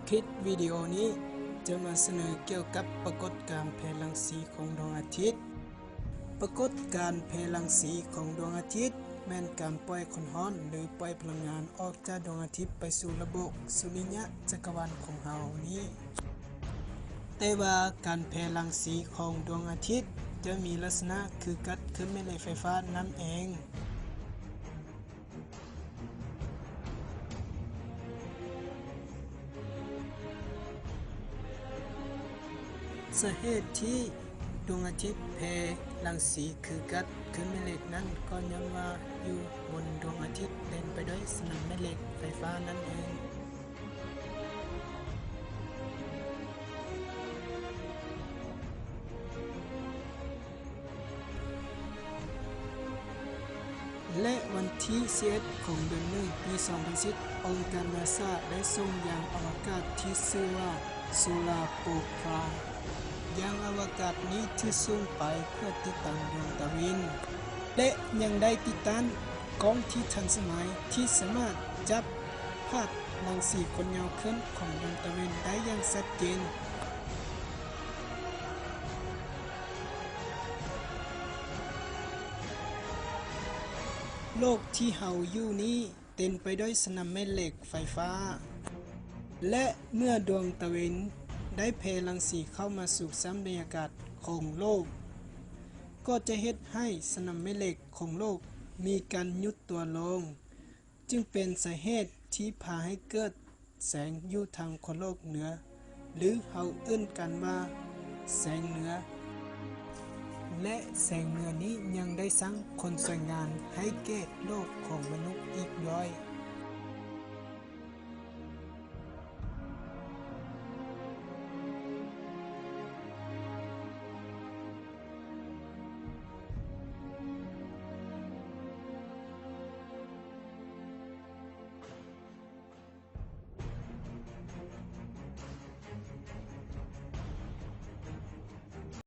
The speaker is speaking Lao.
ຄລິບວິດີໂອນີ້ຈະມາສະເໜີກ່ຽວກັບປາກົດການແຜ່ລັງສີຂອງດວງອາທິດ. ປາກົດການແຜ່ລັງສີຂອງດວງອາທິດແມ່ນການປ່ອຍຄວາມຮ້ອນ ຫຼື ປ່ອຍພະລັງງານອອກຈາກດວງອາທິດໄປສູ່ລະບົບສຸລິຍະຈັກກະວານຂອງເຮົານີ້. ແຕ່ວ່າການແຜ່ລັງສີຂອງດວງອາທິດຈະມີລັກສະນະຄືກັບຄື້ນແມ່ເຫຼັກໄຟຟ້ານັ້ນເອງ. ສາເຫດທີ່ດວງອາທິດແຜ່ລັງສີຄືກັບຄື້ນແມ່ເຫຼັກນັ້ນ ກໍຍ້ອນວ່າຢູ່ບົນດວງອາທິດເຕັມໄປດ້ວຍສະໜາມແມ່ເຫຼັກໄຟຟ້ານັ້ນເອງ. ແລະ ວັນທີສິບເອັດ ຂອງເດືອນໜຶ່ງ ປີສອງພັນສິບ ອົງການນາຊາໄດ້ສົ່ງຍານອະວະກາດທີ່ຊື່ວ່າ ໂຊລາໂປຣກຣາມ. ຍານອະວະກາດນີ້ຖືກສົ່ງໄປເພື່ອຕິດຕາມດວງຕາເວັນ ແລະ ຍັງໄດ້ຕິດຕັ້ງກ້ອງທີ່ທັນສະໄໝທີ່ສາມາດຈັບພາບລັງສີຄວາມຍາວເຄິ່ງຂອງດວງຕາເວັນໄດ້ຢ່າງຊັດເຈນ. ໂລກທີ່ເຮົາຢູ່ນີ້ເຕັມໄປດ້ວຍສະໜາມແມ່ເຫຼັກໄຟຟ້າ ແລະ ເມື່ອດວງຕາເວັນໄດ້ແຜ່ລັງສີເຂົ້າມາສູ່ຊັ້ນບັນຍາກາດຂອງໂລກ ກໍຈະເຮັດໃຫ້ສະໜາມແມ່ເຫຼັກຂອງໂລກມີການຢຸດຕົວລົງ. ຈຶ່ງເປັນສາເຫດທີ່ພາໃຫ້ເກີດແສງຢູ່ທາງຂອບໂລກເໜືອ ຫຼື ເຮົາເອີ້ນກັນວ່າແສງເໜືອ ແລະ ແສງເໜືອນີ້ຍັງໄດ້ສ້າງຜົນສວຍງາມໃຫ້ແກ່ໂລກຂອງມະນຸດອີກດ້ວຍ.